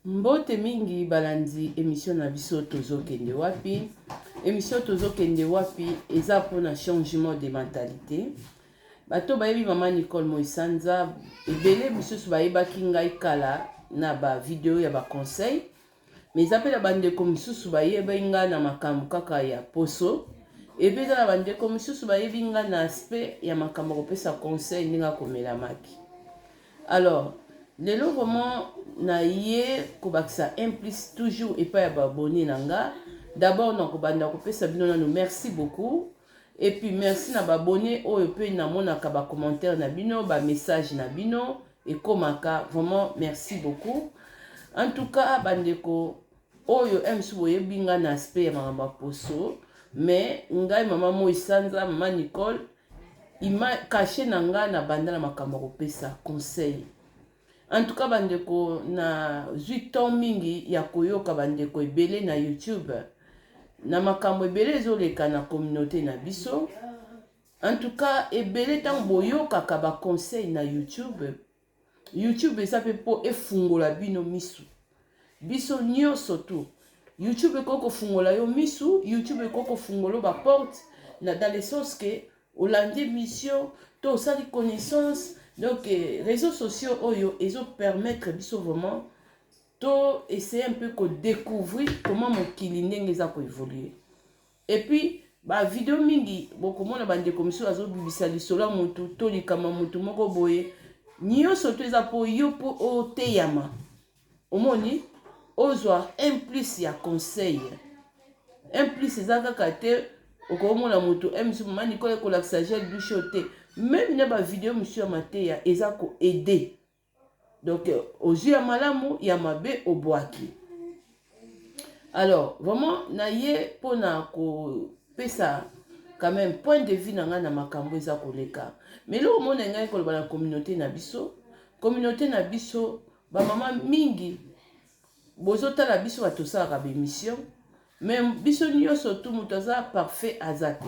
Mbote mingi balandi emission na biso Tozokende wapi. Emission Tozokende wapi eza mpona changement de mentalité. Bato bayebi mama Nicole Moisanza, ebele misusu bayebaki ngai kala na ba video ya ba conseil, mais eza mpe na bandeko misusu bayebi ngai na makambo kaka ya poso, epe eza na bandeko misusu bayebi ngai na aspect ya makambo ya kopesa conseil ndenge akomelamaki. Alors lelo vraiment naye kobakisa un plus toujours epai ya ba abonné na nga. D'abord nakobanda kopesa bino nano merci beaucoup, et puis merci na ba abonné oyo mpe namonaka ba commentaire na bino, ba message na bino ekomaka, vraiment merci beaucoup. En tout cas bandeko oyo msu boyebi nga na aspect ya makambo ya poso, mais ngai mama Moi Sanza, mama Nicole, ima caché na nga na banda na makambo ya kopesa conseil. En tout cas bandeko, nazwi temps mingi ya koyoka bandeko ebele na YouTube na makambo ebele ezoleka na communauté na biso. En tout cas ebele ntango boyokaka baconseil na YouTube, YouTube eza mpe mpo efungola bino misu, biso nyonso tu. YouTube ekoki kofungola yo misu, YouTube ekoki kofungola yo baporte na dans le sens que olandi mission to osali connaissance. Donc réseaux sociaux oyo ezopermettre biso vraiment to essayer un peu kodécouvrir comment mokili ndenge eza koévoluer. Et puis bavideo mingi bokomona bandeko mosusu azobibisa lisolo ya motu to likama motu moko boye, nyonso to eza mpo yo mpo oteyama, omoni ozwa un plus ya conseil. Un plus eza kaka te okomona motu mosusu, mama Nicole ekolakisa gel douche oyo te, même na bavideo mosusu ya mateya eza koaider. Donc ozwi ya malamu, ya mabe obwaki. Alors vraiment na ye mpona kopesa quand même point de vue na ngai na makambo eza koleka. Mais eloko mona ngai koloba na communauté na biso, communauté na biso, bamama mingi bozotala biso, bato tosalaka baémission, mais biso nyonso tu moto aza parfait aza te,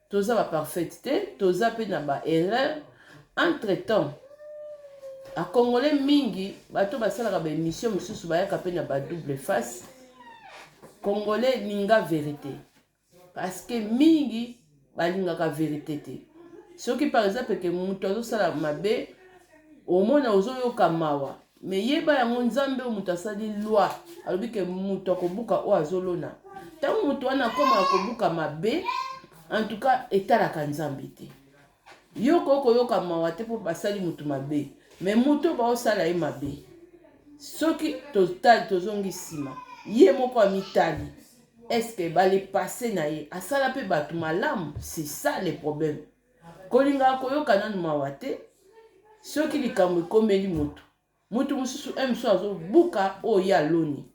toza baparfaite te, toza mpe na baerreur. Entre temps akongole mingi, bato basalaka baémission mosusu bayaka mpe na badouble face. Congolais linga vérité, parce que mingi balingaka vérité te. Soki par exemple ke moto azosala mabe, omona ozoyoka mawa, mais yeba yango, Nzambe oyo moto asali loi alobi ke moto akobuka oyo azolona. Ntango moto wana akomaka kobuka mabe, en tout cas etalaka Nzambe te. Yo koki koyoka mawa te mpo basali motu mabe, mais moto oyo baosala ye mabe, soki totali, tozongi nsima, ye moko amitali, est-ce bale passé na ye asala mpe bato malamu? C'est ça le problème. Kolingaka koyoka nanu mawa te. Soki likambo ekomeli motu, motu mosusu mosusu azobuka oyo ye aloni.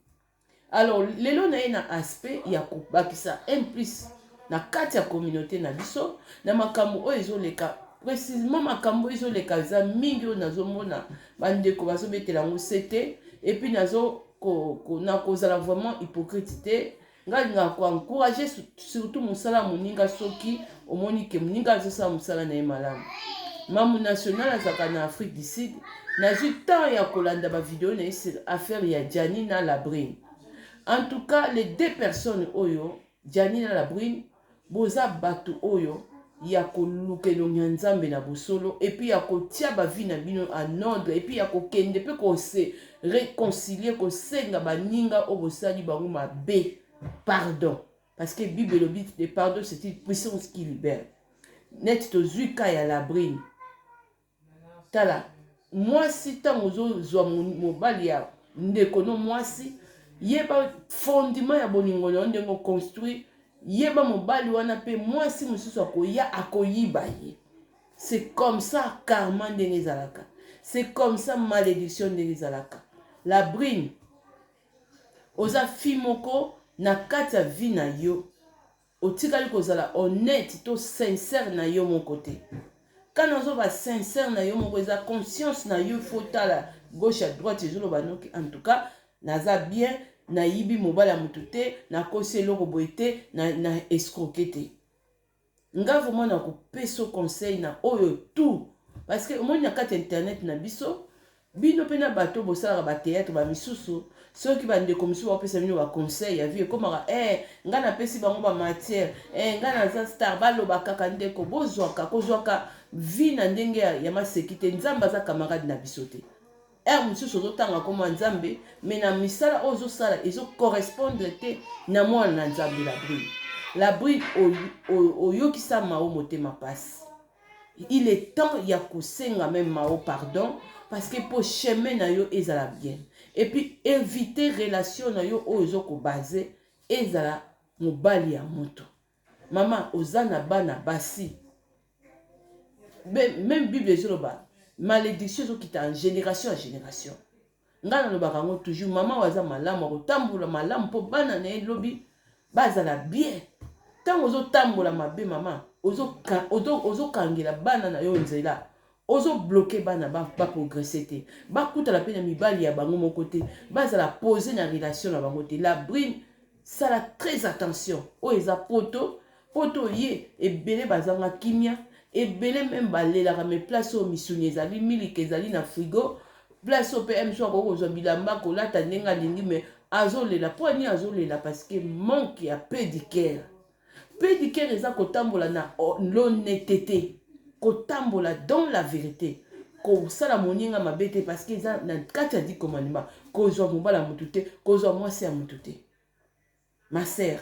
Alors lelo na ye na aspect ya kobakisa un plus na kati ya communauté na biso na makambo oyo ezoleka, précisément makambo oyo ezoleka eza mingi oyo nazomona bandeko bazobetela yango sete. Et puis nazo nakozala vraiment hypocrite te, ngai alingaka koencourager surtout mosala moninga. Soki omoni ke moninga azosala mosala na ye malamu, mamu national azalaka na Afrique du Sud, nazwi temps ya kolanda bavideo na ye sur affaire ya Gianni na Labrine. En tout cas les deux personnes oyo, Gianni na Labrine, boza bato oyo ya koluka elongi ya Nzambe na bosolo, et puis ya kotia bavie na bino en ordre, et puis ya kokende mpe kose réconcilier, kosenga baninga oyo bosali bango mabe pardon, parce que Bible elobi: le pardon, c'est une puissance qui libère. Neti tozwi ka ya Labrine, tala mwasi, ntango ozozwa mobali ya ndeko no mwasi, yeba fondement ya bolingo na yo ndenge oconstruire. Yeba mobali wana mpe mwasi mosusu akoya akoyiba ye. C'est comme ça karma ndenge ezalaka, c'est comme ça malédiction ndenge ezalaka. Labrine, oza fille moko na kati ya vie na yo otikali kozala honnête to sincère na yo moko te. Kana ozoba sincère na yo moko, eza conscience na yo. Faut tala gauche à droite, ezoloba noki en tout cas naza bien, nayibi mobali ya motu te, nakosi eloko boye te, na escroquer te. Nga vraiment nakopesa conseil na oyo tout, parce que omoni na kati ya internet na biso. Bino pe na bato bosalaka ba theatre ba misusu soki ba ndeko misusu bapesa bino ba conseil ya vie ekomaka eh nga napesi bango ba matière eh nga naza star baloba kaka ndeko bozwaka kozwaka vie na ndenge ya, ya maseki te. Nzambe aza camarade na biso te. Heure mosusu ozotanga kombo ya Nzambe mais na misala oyo ozosala ezo correspondre te na mwana na Nzambe. La brune, la brune, oyokisa Mao motema pasi. Il est temps ya kosenga meme Mao pardon, parce que po chemin na yo ezala bien, et puis éviter relation na yo oyo ozo kobase ezala mobali ya moto. Mama, oza na bana basi, même Bible ezoloba malédiction ezokita en génération en génération. Ngai nalobaka yango toujours, mama oyo aza malamu akotambola malamu mpo bana na ye lobi bazala bien. Ntango ozotambola mabe, mama, ozokangela bana na yo nzela, ozobloquer bana baprogresser te, bakutana mpe na mibali ya bango moko te, bazala pose na relation na bango te. La brune, sala très attention. Oyo eza poto, poto ye ebele bazanga kimia, ebele même balelaka. Mais place oyo misuni ezali, miliki ezali na frigo, place oyo mpe mosu akoki kozwa bilamba kolata ndenge alingi, mais azolela. Mpo ani azolela? Parce que manque ya pédicare. Pédicare eza kotambola na l'honnêteté, kotambola dans la vérité, kosala moninga mabe te, parce que eza na kati ya 10 commandement, kozwa mobala ya motu te, kozwa mwasi ya motu te. Ma sœur,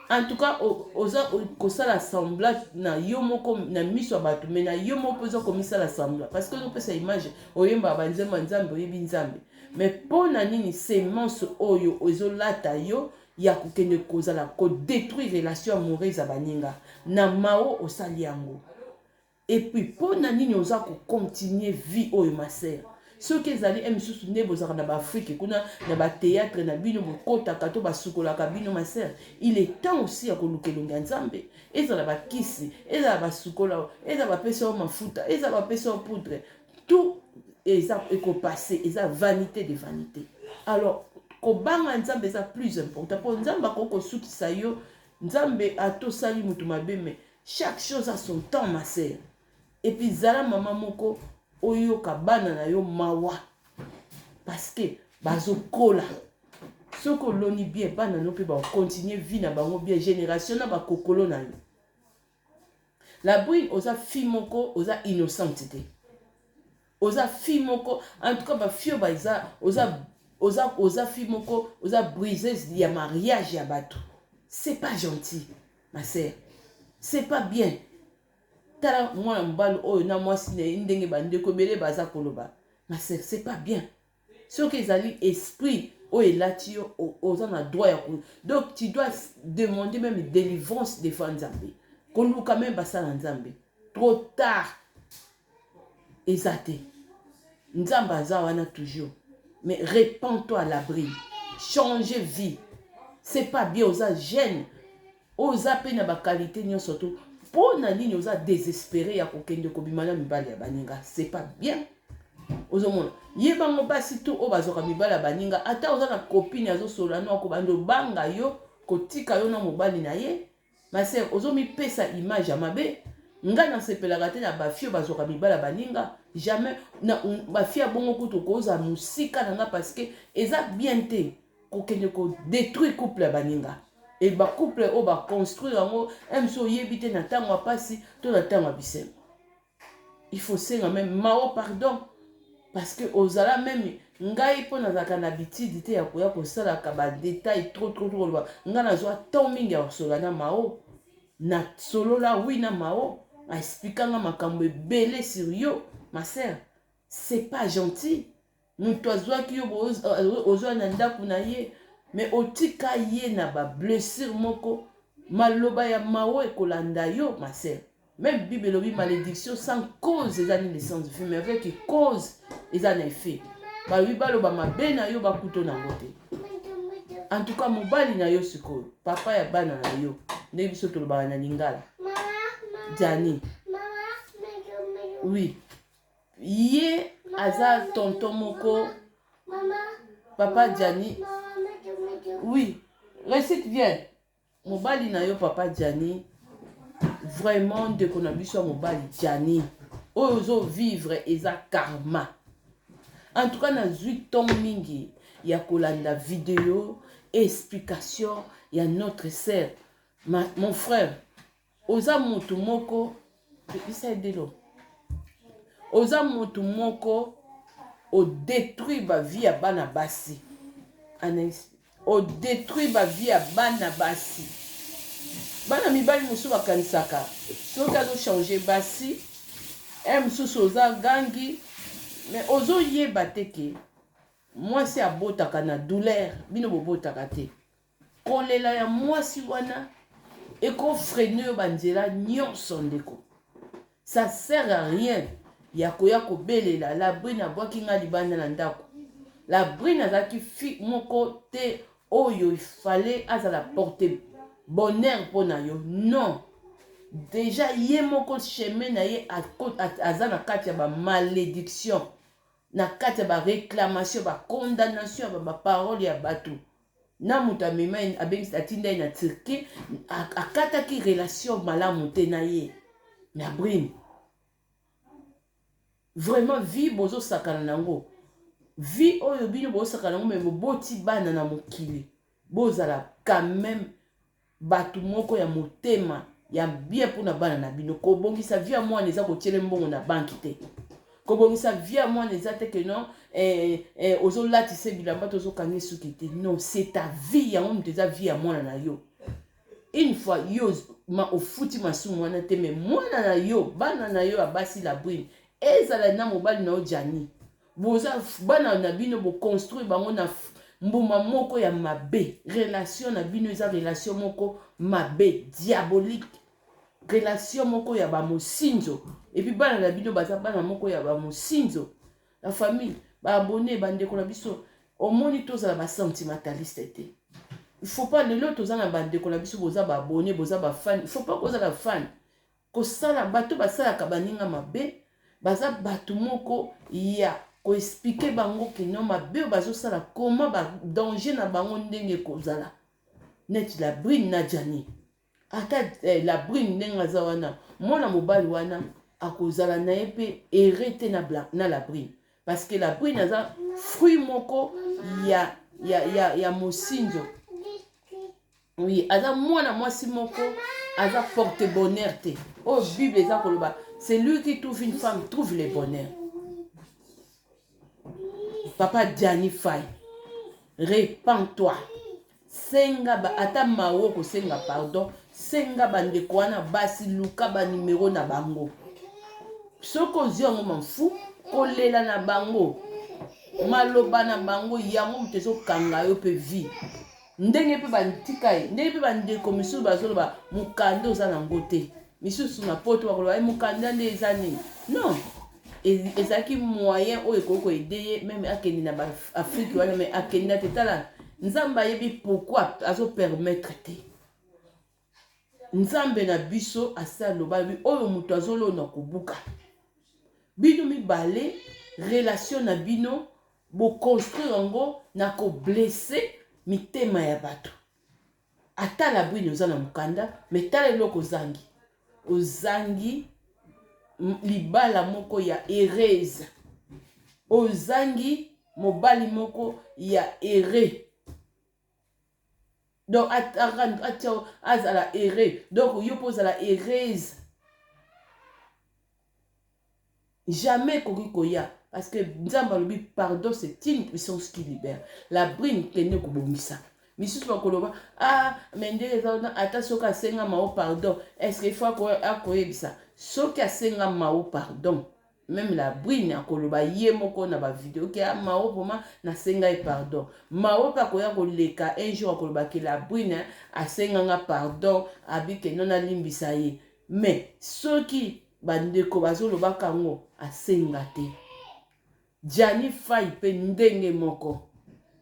en tout cas oza kosala semblant na yo moko na miso ya bato, mais na yo moko oza komisala semblant, parce que ozopesa image, oyembaka banzembo ya Nzambe, oyebi Nzambe, mais mpo na nini semence oyo ezolata yo ya kokende kozala kodétruire relation amoureuse ya baninga na Mao? Osali yango, et puis mpo na nini oza kocontinuer vie oyo, ma sœur? Soki ezali e misusu nde bozalaka na baAfrike kuna na bathéâtre na bino, bokotaka to basukolaka bino. Ma sœur, il est temps aussi ya koluka elongi ya Nzambe. Ezala bakisi, ezala basukola, ezala bapesa yo mafuta, ezala bapesa yo poudre, tout eza ekopasser, eza vanité de vanité. Alors kobanga Nzambe eza plus important, mpo Nzambe akoki kosukisa yo. Nzambe atosali motu mabe, mais chaque chose a son temps, ma sœur. Et puis zala mama moko oyoka bana na yo mawa, parce que bazokola. Soki oloni bien, bana no mpe bakocontinuer vie na bango bien, génération na bakokolo na yo. La brune, oza fille moko oza innocente te, oza fille moko, en tout cas bafille oyo baza, oza fille moko oza briseuse ya mariage ya bato. C'est pas gentil, ma sœur, c'est pas bien. Tala mwana mobali oyo na mwasi na ye, ndenge bandeko ebele baza koloba. Ma sœur, c'est pas bien. Soki ezali esprit oyo elati yo, oza na droit ya donc tu dois demander même délivrance devant Nzambe, koluka même basala Nzambe. Trop tard eza te, Nzambe aza wana toujours. Mais répands-toi, la brune, changer vie, c'est pas bien. Oza jeune, oza mpe na baqualité nyonso to mpo na nini oza désespéré ya kokende kobima na mibali ya baninga? C'est pas bien. Ozomona ye bango basi to oyo bazwaka mibali ya baninga, ata oza na copine azosolola no, akobanda obanga yo, kotika yo na mobali na ye. Ma sœur, ozomipesa image ya mabe. Ngai nasepelaka te na bafille oyo bazwaka mibali ya baninga, jamais. Na bafille ya bongo kutu kozala mosika na nga, parce que eza bien te kokende kodétruire couple ya baninga e bacouple oyo baconstruire yango. Mosu oyebi te na ntango ya mpasi to na ntango ya bisengo. Il faut senga même Mao pardon, parce que ozala même ngai mpo nazalaka na habitude te ya koya kosalaka badétail trop trop trop. Koloba ngai nazwa temps mingi ya kosolola na Mao, nasolola wi na Mao, aexpliquanga makambo ebele sur yo. Ma sœur, c'est pas gentil. Moto azwaki yo, ozwa na ndako na ye, mais otika ye na bablessure moko. Maloba ya Mao ekolanda yo, ma sœur. Même Bible elobi malédiction sans cause eza nini? Sans effet, mais avec cause eza na effet. Balobi baloba mabe na yo, bakuto nango te. En tout cas mobali na yo sikoyo, papa ya bana na yo, ndenge biso tolobaka na lingala, Jani, oui, ye aza tonton moko, papa Jani, oui, récite bien. Mobali na yo, papa Jani, vraiment ndeko na biso ya mobali Jani, oyo ozovivre eza karma. En tout cas, nazwi temps mingi ya kolanda video explication ya notre sœur. Mon frère, oza motu moko bisa edelo, oza motu moko odétruire bavie ya bana basi. Anaïs, odétruire bavie ya bana basi. Bana mibali mosusu bakanisaka soki azochanger basi e mosusu oza gangi, mais ozoyeba te ke mwasi abotaka na douleur. Bino bobotaka te. Kolela ya mwasi wana ekofreiner oyo banzela nyonso. Ndeko, ça sert à rien ya koya kobelela Labrine abwaki nga libanda na ndako. Labrine azalaki fille moko te oyo ifale azala porte bonheur mpo na yo. Non, déjà ye moko chemin na ye aza na kati ya bamalédiction, na kati ya baréclamation, bacondamnation ya baparole ya bato na moto amema, abengisi, atinda ye na Turquie, akataki relation malamu te na ye na Brine. Vraiment, vie bozosakana nango, vie oyo bino bozosakana nango, mais boboti bana na mokili. Bozala quand même bato moko ya motema ya bien mpona bana na bino. Kobongisa vie ya mwana eza kotiele mbongo na banki te. Kobongisa vie ya mwana eza te ke non, ozolatisa bilamba to ozokanga suki te. Non, c'est ta vie. Yango moto eza vie ya mwana na yo. Une fois yo ma ofuti masumu wana te, mais mwana na yo, bana na yo ya basi, Labrine, ezala na mobali na yo Jani, boza bana na bino, boconstruire bango na mbuma moko ya mabe. Relation na bino eza relation moko mabe, diabolique, relation moko ya bamosinzo. Et puis bana na bino baza bana moko ya bamosinzo. La famille, baabonnés, bandeko na biso, omoni, tozala basentimentaliste te. Il faut pas lelo toza na bandeko na biso, boza baabonnés, boza bafan. Il faut pas kozala fan, kosala bato basalaka baninga mabe. Baza bato moko ya koexpliquer bango ke non, mabe oyo bazosala, koma badanger na bango ndenge ekozala neti Labrine na Jani. Ata Labrine ndenge aza wana, mwana mobali wana akozala na ye mpe ere te na Labrine, parce que Labrine aza fruit moko ya mosinzo. Oui, aza mwana mwasi moko aza porte bonheur te. Oyo Bible eza koloba: "C'est lui qui trouve une femme trouve le bonheur." Papa Gianni Fay, repens-toi. Senga ata mawo, kosenga pardon, senga bandeko wana basi, luka banimero na bango. Soki ozwi yango, mafu kolela na bango, maloba na bango, yango moto ezokanga yo mpe vie. Ndenge mpe batika ye, ndenge mpe bandeko misusu bazoloba mokanda oza nango te. Misusu na Poto bakoloba: "Mokanda nde eza nini?" Non, ezalaki moyen oyo ekoki koaider ye même akende na baAfrike wana, mais akenda te. Tala, Nzambe ayebi pourquoi azopermettre te. Nzambe na biso asi aloba oyo moto azolona kobuka. Bino mibale, relation na bino boconstruire yango na koblesser mitema ya bato. Ata Labrine oza na mokanda, mais tala eloko ozangi. Ozangi libala moko ya heureuse, ozangi mobali moko ya heureux. Donc atia azala heureux, donc yo mpo ozala heureuse, jamais ekoki koya, parce que Nzambe alobi: "Pardon, c'est une puissance qui libère." Labrine, kende kobongisa. Misusu bakoloba: "Ah, mais ndenge eza wana, ata soki asenga Mao pardon, est ce que il faut akoyebisa?" Soki asenga Mao pardon, même Labrine akoloba ye moko na bavideo ke: "Mao, vraiment nasenga ye pardon." Mao mpe akoya koleka un jour, akoloba ke Labrine asenganga pardon, abike no nalimbisa ye. Mais soki bandeko bazolobaka yango, asenga te. Jani Fai mpe ndenge moko.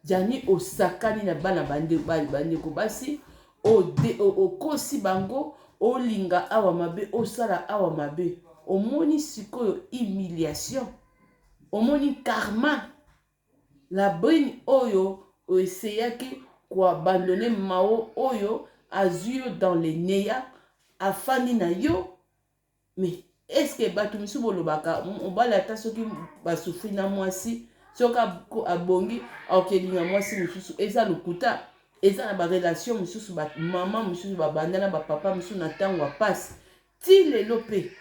Jani, osakani na bana bandeko basi, okosi bango, olinga awa mabe, osala awa mabe. Omoni sikoyo humiliation, omoni karma. Labrine oyo oeseyaki koabandonner Mao, oyo azwi yo dans le néant, afandi na yo. Mais est ce que bato misusu bolobaka mobali, ata soki basouffrir na mwasi, Soki abongi, akokelinga mwasi mosusu. Eza lokuta. Eza na barelation mosusu, bamama mosusu babanda na bapapa mosusu na ntango ya pasi, ti lelo mpe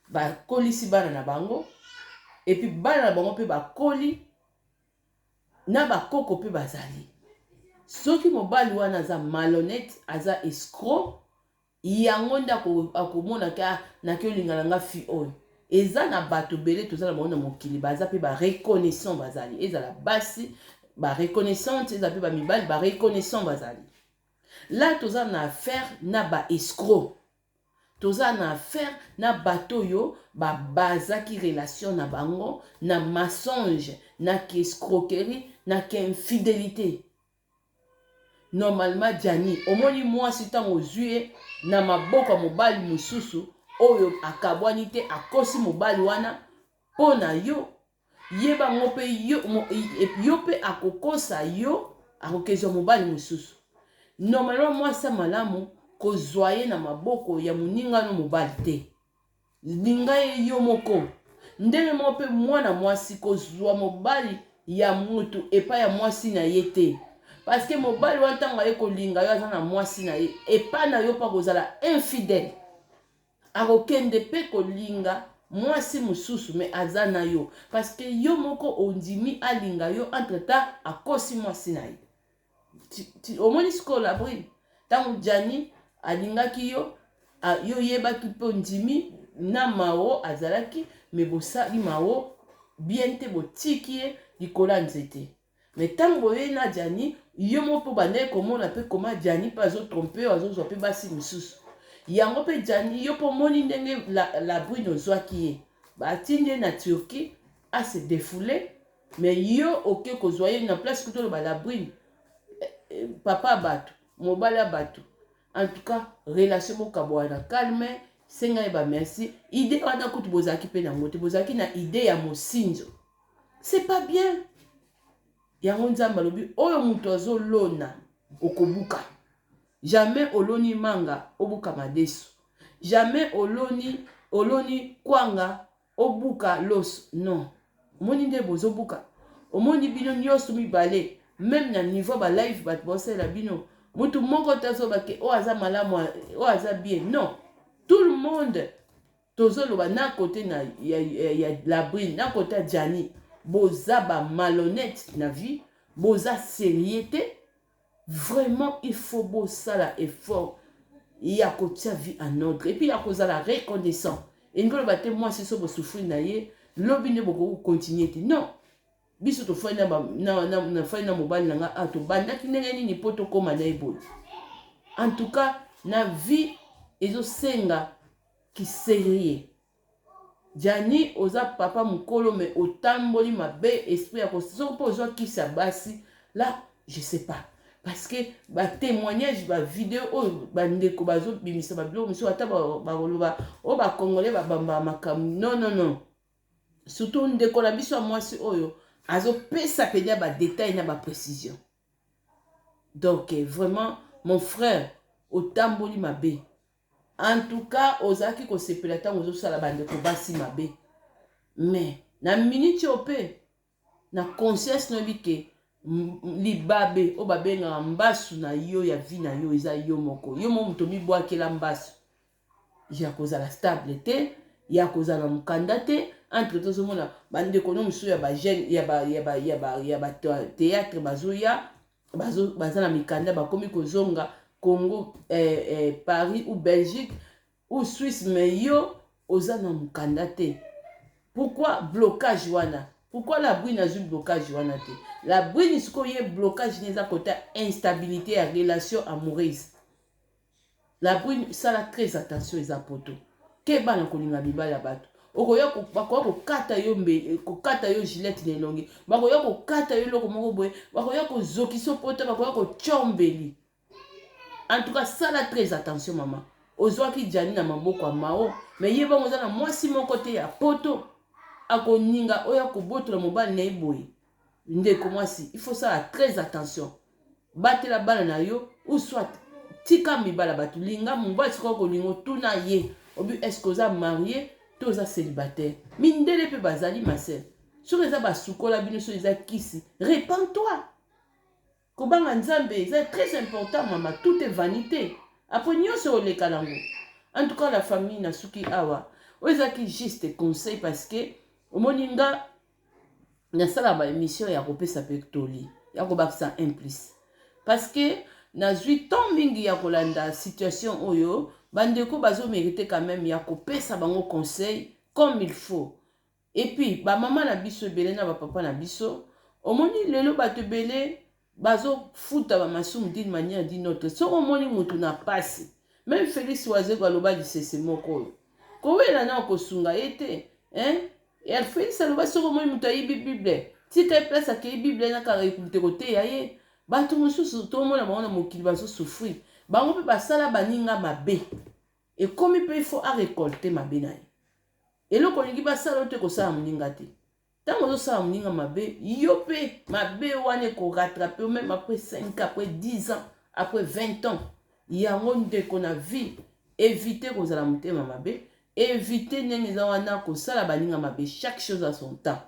bakolisi bana na bango, et puis bana na bango mpe bakoli na bakoko mpe bazali. Soki mobali wana aza malhonnête, aza escroc, yango nde akomonaka naki olinga na nga fi oyo. Eza na bato ebele toza na bango na mokili, baza mpe bareconnaissant, bazali, ezala basi bareconnaissante, ezala mpe bamibali bareconnaissant bazali. La toza na affaire na baescroc, toza na affaire na bato oyo babazaki relation na bango na mensonge, na kiescroquerie, na kiinfidélité. Normalement, Jani, omoni mwasi, ntango ozwi ye na maboko ya mobali mosusu oyo akabwani te, akosi mobali wana mpo na yo, yebango mpe yo, yo mpe akokosa yo, akokezwa mobali mosusu. Normalement, mwasi ya malamu, kozwa ye na maboko ya moningano mobali te, linga ye yo moko. Ndenge moko mpe mwana mwasi, kozwa mobali ya mutu epai ya mwasi na ye te, parce que mobali wana, ntango aye kolinga yo, aza na mwasi na ye epai na yo mpo akozala infidèle, akokende mpe kolinga mwasi mosusu, mais aza na yo parce que yo moko ondimi alinga yo. Entre temps akosi mwasi na ye. Omoni sikoyo, Labrine, ntango Jani alingaki yo, yo oyebaki mpe ondimi na Mao azalaki, mais bosali Mao bien te, botiki ye likolo ya nzete. Mais ntango boyei na Jani, yo moko mpo bandeki komona mpe koma Jani mpe azotrompe yo, azozwa mpe basi mosusu. Yango mpe Jani, yo mpo omoni ndenge Labrine ozwaki ye, batindi ye na Turquie ase défoule, mais yo oke kozwa ye na place kutu oloba Labrine, papa ya bato, mobali ya bato. En tout cas, relation bokabwana na calme, senga ye bamerci. Idée wana kutu bozalaki mpe nango te, bozalaki na idée ya mosinzo, c'est pas bien. Yango Nzambe alobi, oyo moto azolona okobuka. Jamais oloni manga obuka madesu, jamais oloni kwanga obuka loso, non. Omoni nde bozobuka, omoni bino nyonso mibale, même na niveau balive bato baosalela bino, motu moko te azobake oyo aza malamu, oyo aza bien. Non, tout le monde tozoloba na côté na ya Labrine, na côté ya Jani, boza bamalhonnête na vie, boza sérieux te. Vraiment, il faut bosala effort ya kotia vie en ordre et puis ya kozala reconnaissant. Elingi oloba te mwasi so bosouffrir na ye, lobi nde bokoki kocontinue te, non. Biso tofandi na mobali na nga, a tobandaki ndenge nini mpo tokóma na ye boye? En tout cas, na vie ezosenga kisérieux. Jani, oza papa mokolo, mais otamboli mabe. Esprit ya soki mpo ozwa kisi ya basi là, je sais pas, parce que batémoignage, bavideo oyo bandeko bazobimisa, babiloko mosusu, ata bakoloba oyo bacongolais babamba makambo, non, non, non. Surtout ndeko na biso ya mwasi oyo azopesa mpenza badetail na baprécision. Donc vraiment, mon frère, otamboli mabe. En tout cas, ozalaki kosepela ntango ozosala bandeko basi mabe, mais na miniti oyo mpe na conscience noyebi ke libabe oyo babengaka mbasu na yo ya vie na yo eza yo moko. Yo moko moto omibwakela mbasu ya kozala stable te, ya kozala na mokanda te. Entre tozomona bandeko no mosusu ya bajeune ya bathéâtre bazoya, baza na mikanda, bakomi kozonga Congo, Paris ou Belgique ou Suisse, mais yo oza na mokanda te. Pourquoi blocage wana? Pourquoi Labrine azwi blocage wana te? Labrine sikoyo ye blocage ne eza kota instabilité ya relation amoureuse. Labrine, sala très attention, eza poto, keba na kolinga mibali ya bato. Okoya, bakoya kokata yo mbe, kokata yo gilete na elongi, bakoya kokata yo eloko moko boye, bakoya kozokisa poto, bakoya kotyombeli. En tout cas, sala très attention, mama. Ozwaki Jani na maboko ya Mao, mais ye bango oza na mwasi moko te ya poto akoninga oyo akobotola mobali na ye boye. Ndeko mwasi, il faut sala très attention, batela bana na yo, ou soit tika mibala bato. Linga mobali, sikoyo kolinga, otuna ye obi: est ce que oza marié to oza célibataire? Mindele mpe bazali, ma sœur. Soki eza basukola bino, soki eza kisi, repens-toi. Kobanga Nzambe eza très important, mama. Tout est vanité, après nyonso oleka nango. En tout cas, la famille, nasuki awa. Oyo ezalaki juste conseil, parce que omoni nga nasala baémission ya kopesa mpe toli, ya kobakisa un plus, parce que nazwi temps mingi ya kolanda situation oyo. Bandeko bazomérite quand même ya kopesa bango conseil comme il faut. Et puis bamama na biso ebele na bapapa na biso, omoni lelo bato ebele bazofuta bamasumu d'une manière d'une autre. Soki omoni motu na pasi, même Félix Wazeko aloba lisese moko oyo, kowela na kosunga ye te, hein? Félix aloba, soki omoni moto ayibi Bible, tika ye place akei Bible na kaka te koteya ye. Bato mosusu tomona bango na mokili bazosouffrir, bango mpe basala baninga mabe, ekomi mpe ifo arécolter mabe na ye. Eloko olingi basala oyo te, kosala moninga te. Ntango ozosala moninga mabe, yo mpe mabe wana ekorattraper, même après 5, après 10 ans, après 20 ans. Yango ndeko, na vie, évite kozala motema mabe, évite ndenge eza wana kosala baninga mabe. Chaque chose à son temps.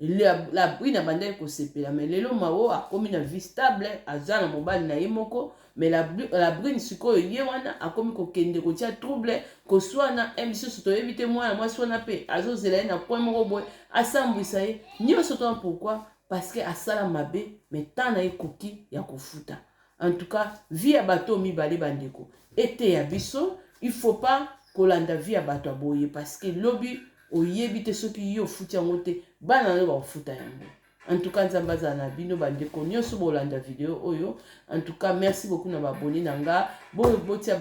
La Brune abandaki kosepela, mais lelo Mao akomi na vie stable, aza na mobali na ye moko. Mais la Brune sikoyo ye wana akomi kokende kotia trouble, koswana e misusu toyebi te. Mwana mwasi wana mpe azozela ye na coin moko boye, asambwisa ye nyonso tona. Pourquoi? Parce que asala mabe, mais temps na ye ekoki ya kofuta. En tout cas, vie ya bato mibale, bandeko, eteya biso. Il faut pas kolanda vie ya bato ya boye, parce que lobi oyebi te soki yo ofuti yango te, bana na yo bakofuta yango. En tout cas, Nzambe azala na bino, bandeko nyonso bolanda video oyo. En tout cas, merci beaucoup na baabonnés na nga. Botia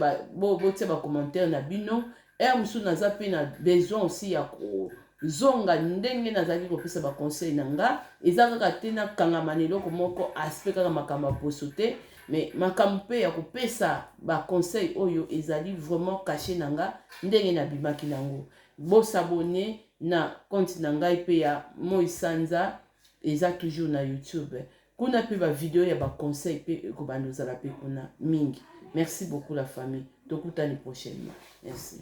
bacommentaire na bino. Heure mosusu naza mpe na besoin aussi ya kozonga ndenge nazalaki kopesa baconseil na nga. Eza kaka te nakangama na eloko moko, aspect kaka makambo ya poso te, mais makambo mpe ya kopesa baconseil oyo ezali vraiment caché na nga ndenge nabimaki nango. Bos'abonner na compte na ngai mpe ya Moi Sanza, eza toujours na YouTube. Kuna mpe bavideo ya baconseil mpe ekobanda ozala mpe kuna mingi. Merci beaucoup, la famille. Tokutani prochainement. Merci.